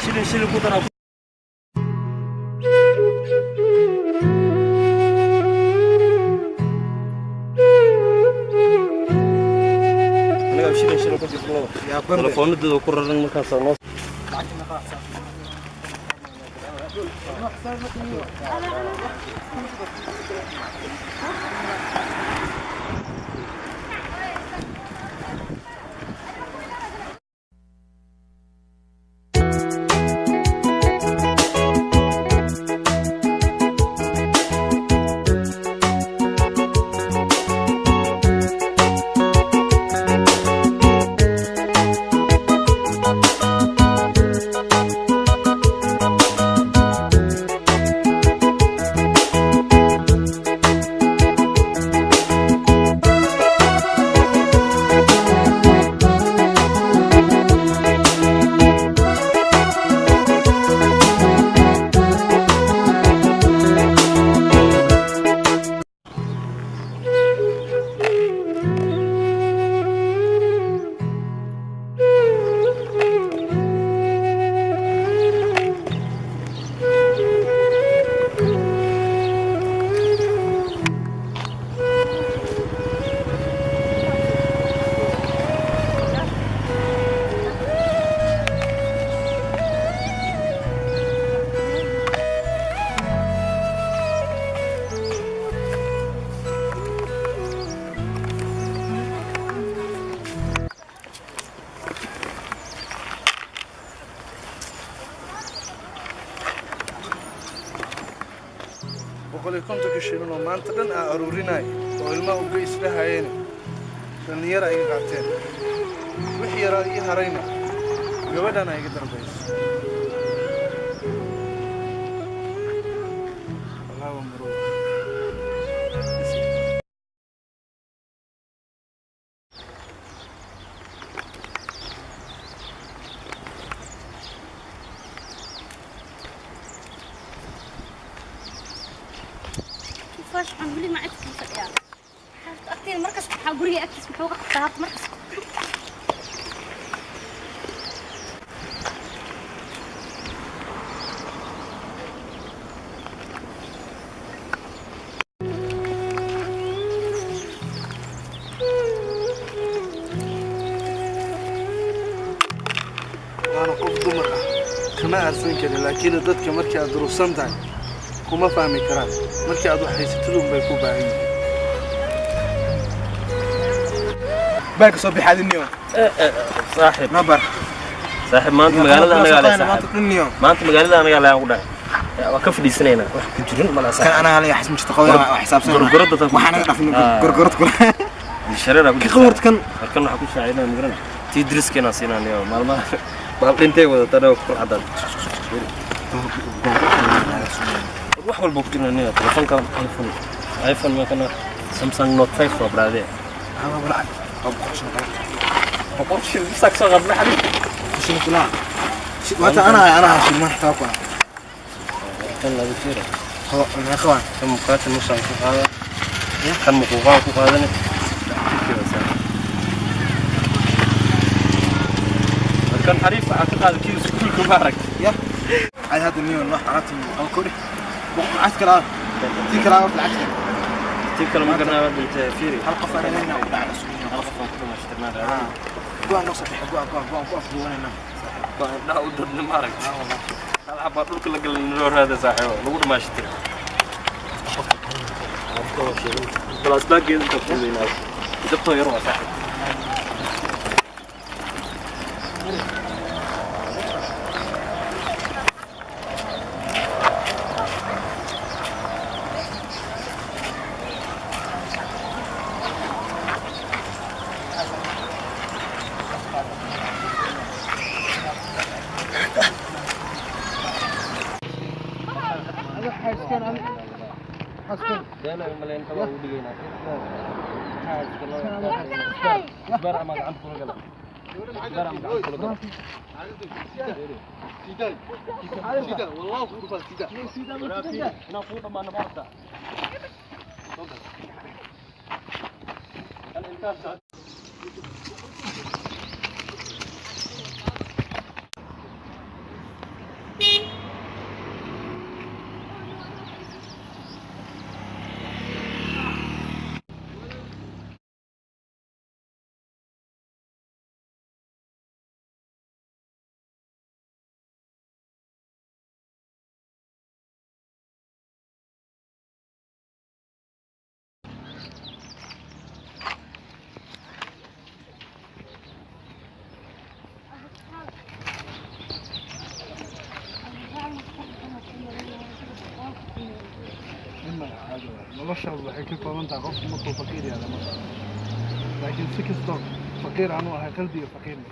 Shilin shilin ku daraa. Anaga shilin shilin ku jirno. Telefoonadooda ku raran markaas noo. 150-ka shilin oo maanta dhan aa aruurinay oo ilmaha uga isdhahayeen dhallinyara iga qaateen, wixii yaraa ii harayna gabadhan iga dambayso. Wallaahi waa murugo. Fash aan weli ma cid ku fadhiyaa. Agteeda markas waxaa guriga agtiis muxuu ka qabtaa horta markas? Waana qof dumar ah, kama aarsan karin, laakiin dadka markii aad duruufsan tahay kuma fahmi karaan. Markii aad wax haysatid un bay ku baahan yihiin. Baalka soo bixaadiniyo. Saaxiib. Nabar. Saaxiib, maanta magaalada anagaa leh. Maanta saaxiib dhanniyo. Maanta magaalada anagaa leh aan ku dhahay. Waa ka fadhiisanaynaa, wax ku jirin mala. Kan saaxiib. Anaa laga xismi jirta qowda waa xisaabsan. Gorgorada tan ku waxaan naga dhafin. Ah. Gorgorad kula. Shareera ku ka qawarta kan. Markan waxaa ku saaciidana magaran tii driskeena siinaanayo maalmaha maal dhintay wadatana ku cadaan wax walba ku jirnaa. Telefoonka iPhone makana Samsung Note 5 waa braade. 100 shilin bisaa kasoo qaadnay xabiib. Shilin kula waata anaa shilman xitaa ku ah. Kan lagu jira. Meeqa waan? Kan mukaata nusaan ku qaada, kan muquuqaan ku qaadani. Kan xariif waxaa ka qaada kii iskuulka ma arag. Ya عاد هذا النيو نروح عرفت او كوري lacag kala tii kala horta lacagta. Tii kale ma garanaa dhintay, fiiri. Hal qof aan leena u dhacna. Hal qof aan ku dhamaystirnaa. Go'aan noo saxiix, go'aan go'aan go'aan ku afduwanayna. Indhaha u dadna ma aragti, hal xabaa dhulka la galay noo raada saaxiibo lagu dhamaystiro. Balaasbaageeda inta ku weynaa dabtoo yar waa saaxiib. Caadi waay. Noloshaadu waxay ka kooban tahay qofku markuu faqiir yahay lama qaato, laakiin si kastoo faqiir aanu ahay qalbiga faqiir ma.